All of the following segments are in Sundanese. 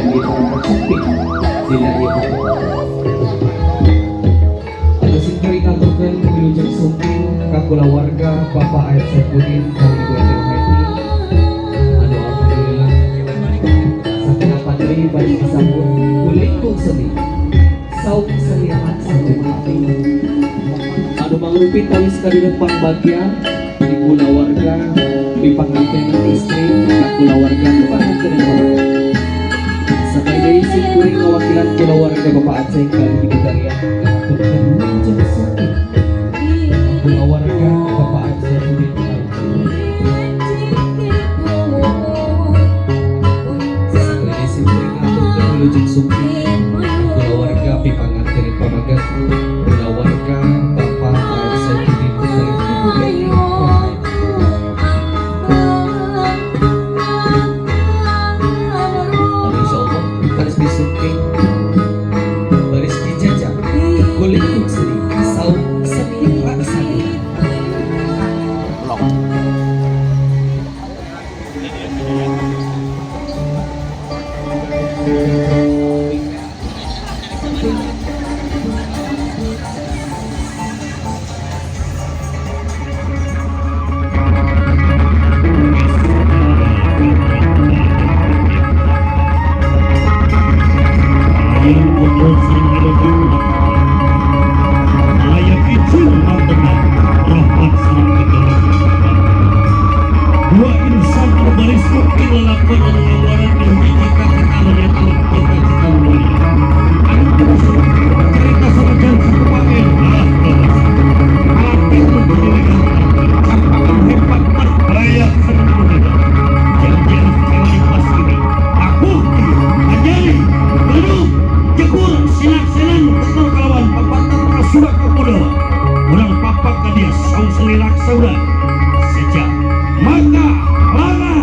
Mugi pangakat sumping dina ieu pangkat. Anu simkuring ngaturkeun wilujeng sumping ka kulawarga Bapak Aep Saipudin dan Ibu Eti Rohaiti. Anu alhamdulillah sakenapa deui bari disambut ku lingkung seni. Saung Seni Raksa Jumati. Anu mangrupi tawis kadeureun pangbagja di kulawarga pipangantenan istri ka kulawarga nu pangantenan pamaget. Sakali deui simkuring ngawakilan kulawarga Bapak Aceng kaliyan Ibu Daria ngaturkeun wilujeng sumping ka kulawarga Bapak Aep Saipudin kaliyan Ibu. Sakali deui simkuring ngaturkeun wilujeng sumping ka kulawarga pipangantenan pamaget kulawarga Bapak Aep Saipudin kaliyan Ibu Eti Rohaiti. Anu insyaallah baris disumping baris dijajak ku lingkung seni Saung Seni Raksa. Blok. Dua insan anu baris mungkin lelakon anu ngawaran anu cita-cita anu cita-cita mulia anu terus cerita sanajan sakumaha ah hati campakan hebat berbahaya sangat muda jangan sekali pas ini aku ajari duduk jegur sinak-sinan ketur kalawan pepatah rasulah kemudawa urang papak ka dia Saung Seni Raksa sejak maka lana.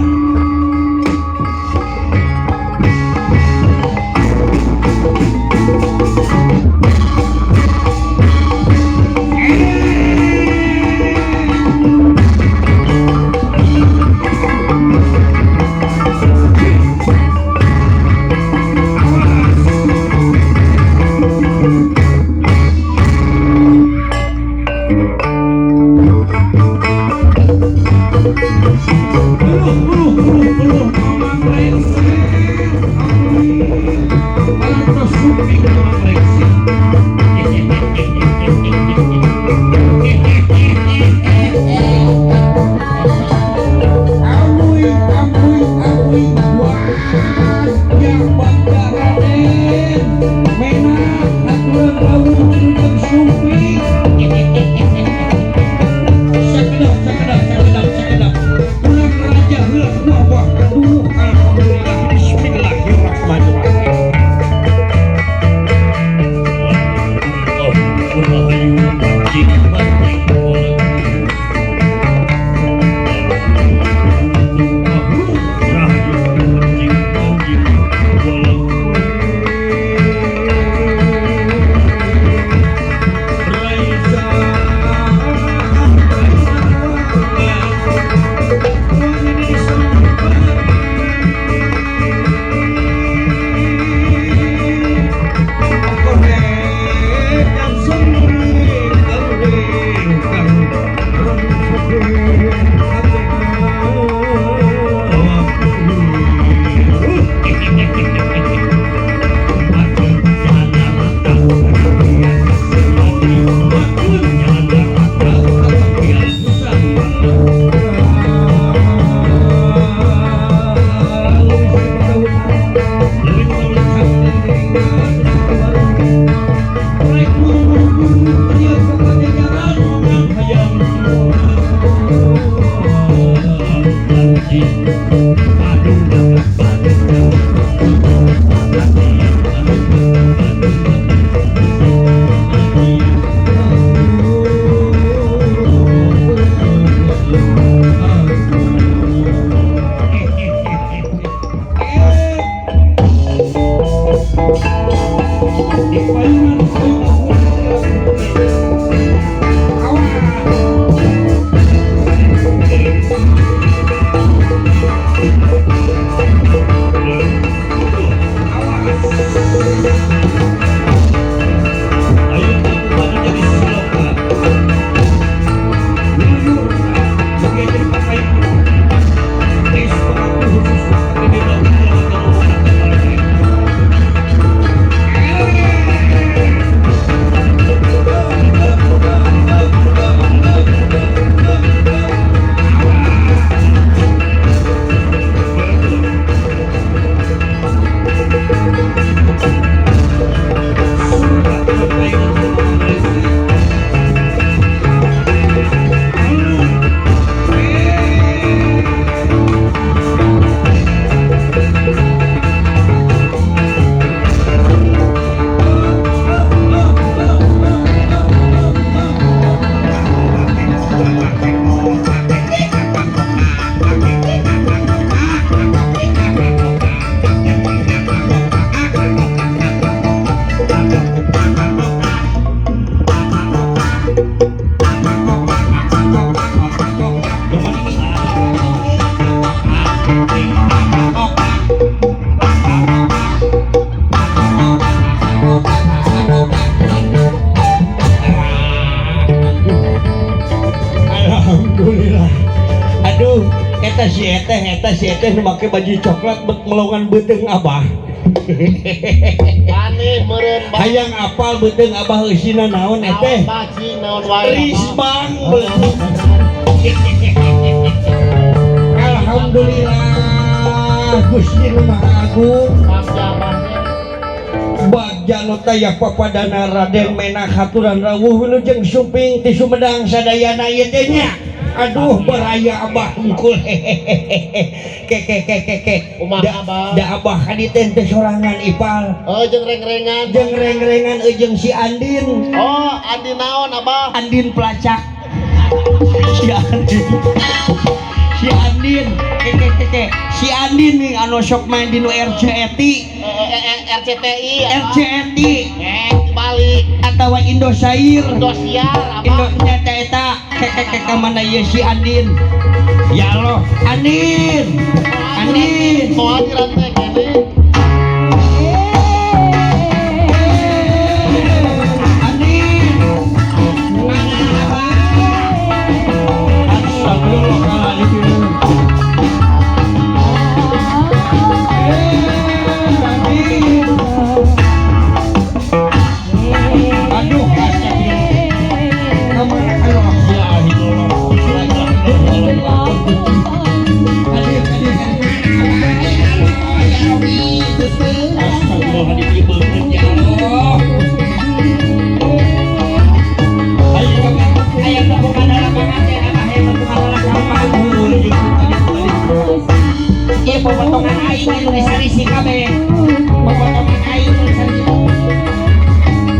Amuy, amuy, amuy, wah, yang bangga Raden, menak, aturan rawuh wilujeng sumping. Sakedap, sakedap, sakedap, sakedap. Ulang raja heula wah wah, aduh, alhamdulillah, bismillahirrahmanirrahim. Oh, rahayu, mancing, mancing, rahayu, mancing, mancing, walau Raisa, teh nu make baju coklat bet melongan beuteung Abah. Aneh meureun Bah. Hayang apal beuteung Abah eusina naon Naon teh? Bah cing naon wae. Risbang beuteung. Alhamdulillah Gusti nu Maha Agung. Bagja Bah teh. Bagja nu taya papadana Raden Menak haturan rawuh wilujeng sumping ti Sumedang sadayana ieu teh nya. Aduh baraya Abah hungkul hehehe. Ke ke ke ke ke. Kumaha, Da, Abah? da Abah ka dieu teh teh sorangan Ipal. Oh jeung reng-rengan. Jeung reng-rengan jeung si Andin. Oh, Andi naon Abah? Andin pelacak. Si Andin. Si Andin. Ke ke ke ke. Si Andin nih anu sok main di nu RCTI. RCTI Abah. RCTI Eh, balik. Atawa Indosair. Indosiar Indo Abah. nyata eta ke ke ke ka mana ieu si Andin? Ya Allah, Andin. Andin. Moal dirantai keneh. Andin. Mana Abah? Astagfirullahaladzim. Eh, Andin. Aduh, astagfirullah. Kamana Allah? La ilaha illallah. Hadir, hadir, hadir. Astagfirullahaladzim, ieu beungeut ya Allah. Ayo, aya tepungan lapangan teh, Abah aya tepungan lapangan. Ieu popotongan aing nu disarisi kabeh. Popotongan aing nu disarisi.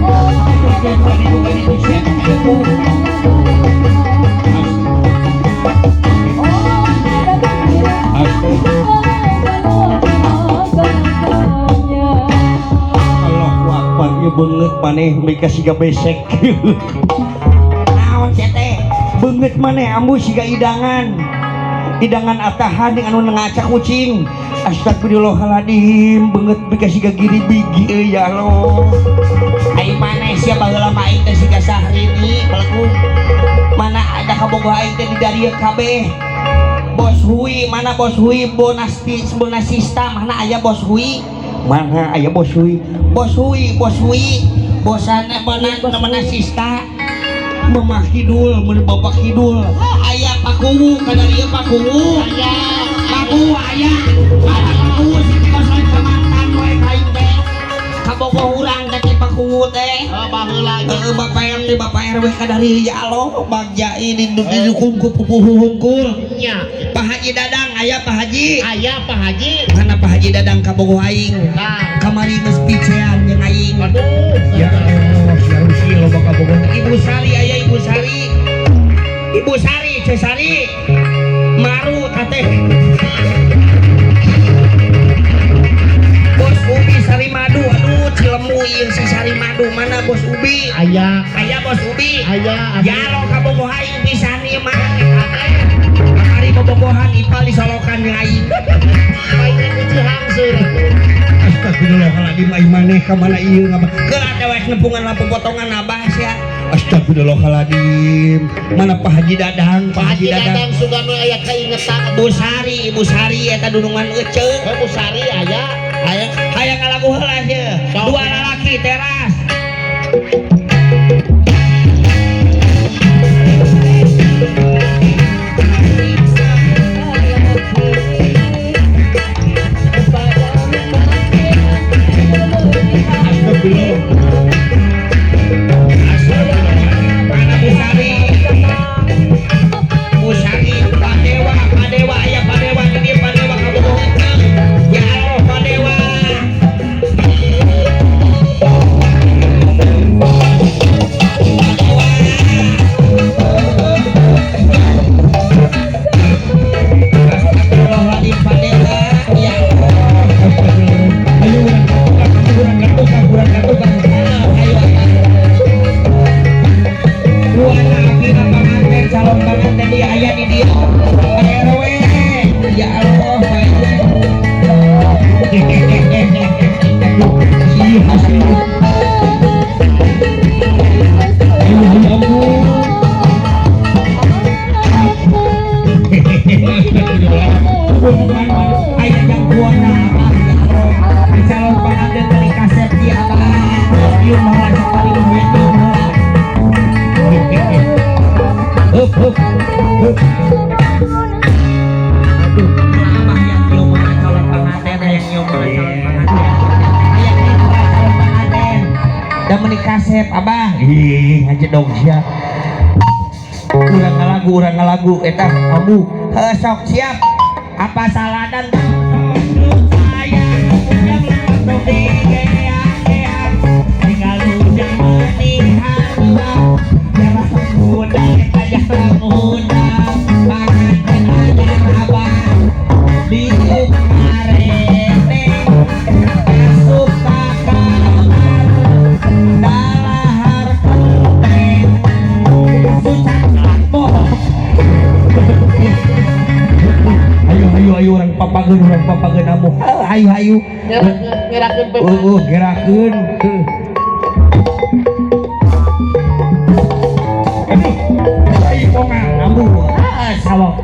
Aduh, itu siapa? Allahu Akbar, ieu beungeut maneh mika siga besek. Naon sia teh? Beungeut maneh ambu siga idangan. Idangan atahan dengan anu ngacak kucing. Astagfirullahaladzim, beungeut mika siga giri bigi euy ya Allah. Ai maneh sia baheula mah aing teh siga Sahrini belagu. Mana ada kabogoh aing teh di darieu kabeh. Bos Hui, mana Bos Hui? Bonasti, Bonasista, mana aya Bos Hui? Mana aya Bos Hui? Bos Hui, Bos Hui, bosana mana Bonasista? Mamah Kidul, mun Bapak Kidul. Aya Pakuwu, kada ieu Pakuwu. Aya. Pakuwu aya. Mana Pakuwu sih kosan mantan we ka aing teh. Kabogoh urang teh teh Pakuwu teh. Oh, baheula nya. Heeh, Bapak RT, Bapak RW kadari ya Allah, bagja ini didukung ku pupuhu hungkul. Nya. Pak Haji Dadang, aya Pak Haji. Aya Pak Haji. Mana Pak Haji Dadang kabogoh aing? Tah. Kamari geus picean jeung aing. Aduh. Ya Allah, sia Rusi loba kabogoh. Ibu Sari aya Ibu Sari. Ibu Sari, Ce Sari. Maru teteh. Bos Ubi Sari Madu, aduh cilemu ieu si Sari Madu. Mana Bos Ubi? Aya. Aya Bos Ubi. Aya. Ya lo kabogoh aing pisan ieu mah. Kamari bobogohan ipal disolokan jeung aing. Mainan kunci hangseur atuh. Astagfirullahaladzim, ai maneh ka mana ieu ngapa? Keula dewek nepungan lampu potongan Abah sia. Astagfirullahaladzim. Mana Pak Haji Dadang? Pak Haji Dadang sugan we aya kaingetan. Bu Sari, Ibu Sari eta dunungan eceu. Oh, Bu Sari aya. Hayang hayang ngalagu heula sia. Sok. Dua lalaki teras. Astagfirullah. Astagfirullah. Mana Bu Sari? Bu Sari, Pak Dewa, Pak Dewa, aya Pak Dewa di dieu Pak Dewa kabogoh eceu. Ya Allah Pak Dewa. Nyium heula sakali nu nyium heula. Hup hup hup. Aduh, abah yang nyium heula calon pengantin, hayang nyium heula calon pengantin. Hayang nyium heula calon pengantin. Da meuni kasep abah. Ih, ngajedog sia. Urang ngalagu eta ambu. Heuh, sok siap. Apa saladan sayang yang lepas digeang-geang tinggal ujang menihan jarak muda eta jarak muda panganten anyar abah diuk ngarete asup ka kamar dalahar kenteng sucat bohong. Ayo ayo ayo, urang papageun ambu. Heuh, ayo ayo. Ngerakeun ngerakeun pe. Heeh, gerakeun. Heuh. Aduh, ayo kongang ambu. Ah, sawah.